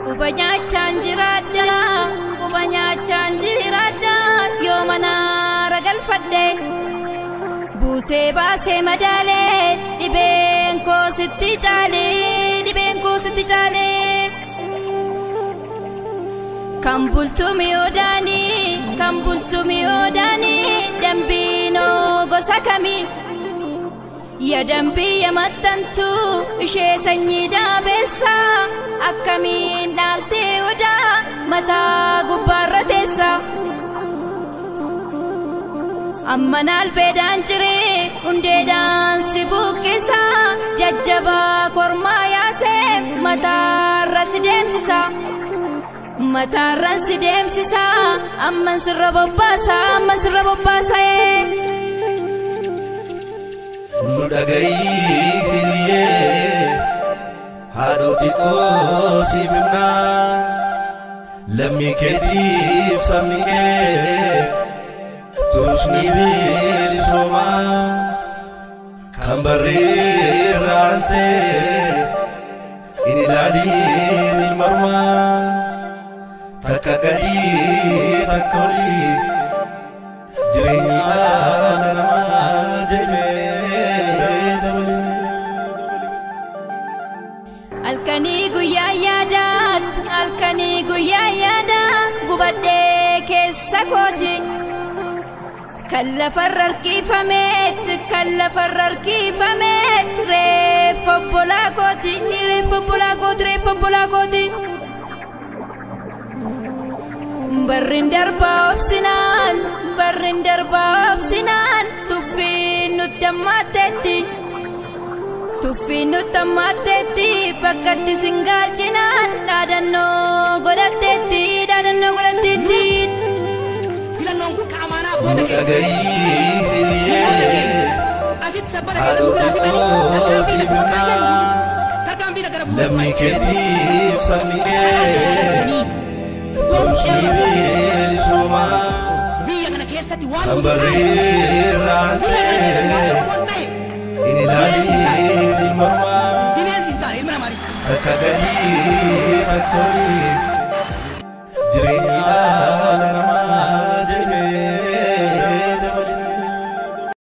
Quba nyaachaan jiraadha, quba nyaachaan jiraadha, yoo manaara galfadhe. Buusee baasee madaalee, dhibeen koo sitti caalee, dhibeen koo sitti caalee. Kan bultu mi'oodaanii, kan bultu mi'oodaanii, dambiinoo gosa kamii? Ya dambii ya maxxantu ishee sanyii daabeessa, akkamiin dhaaltee odaa mataa gubbaarra teessa. Amma naalbeedhaan ciree hundeedhaan si buqqisa, jajjabaa kormaa yaaseef mataarra si deemsisa. Mataarran si deemsisa, amman sirra bobbaasa, amman sirra bobbaasa. Nu dhagayii hiriyyee, haadhoti koo siif himnaa, lammii keetiif sabni kee turusni bilisoomaa kan barreerraansee in ilaaliin ilmarmaa takka gadii takka olii jireenyi dhala namaa jedhee dabalee. Halkanii guyyaa yaadaat, halkanii guyyaa yaadaa, gubadhee keessa kooti. Kan lafarra harkifameet, kan lafarra harkifameet, reeffa obbolaa kooti, reeffa obbolaa kooti, reeffa obbolaa kooti. Barrin darbaa obsinaan, barrin darbaa obsinaan, tuffiin nutti hammaatteetti. Tuffiin nutti hammaatteetti, bakkatti singaalchinaan, dhaadannoo godhatteetti, dhaadannoo godhatteetti. Filannoon kun ka amaanaa Nu abboota keenya. dhagayii hiriyyee, Asitti sabbata keessa haadhoti nurraa fixanii koo tarkaanfii siif takka himnaa, tarkaanfii takka gara lammii fuulduraatti. keetiif sabni kee turusni bilisoomaa Biyya kana keessatti waan kan nuti taane, biyya kana keessatti waan barreerraansee Oromoon ta'e, in ilaaliin ilmarmaa bineensi hin taane ilma namaanis. Takka gadii takka olii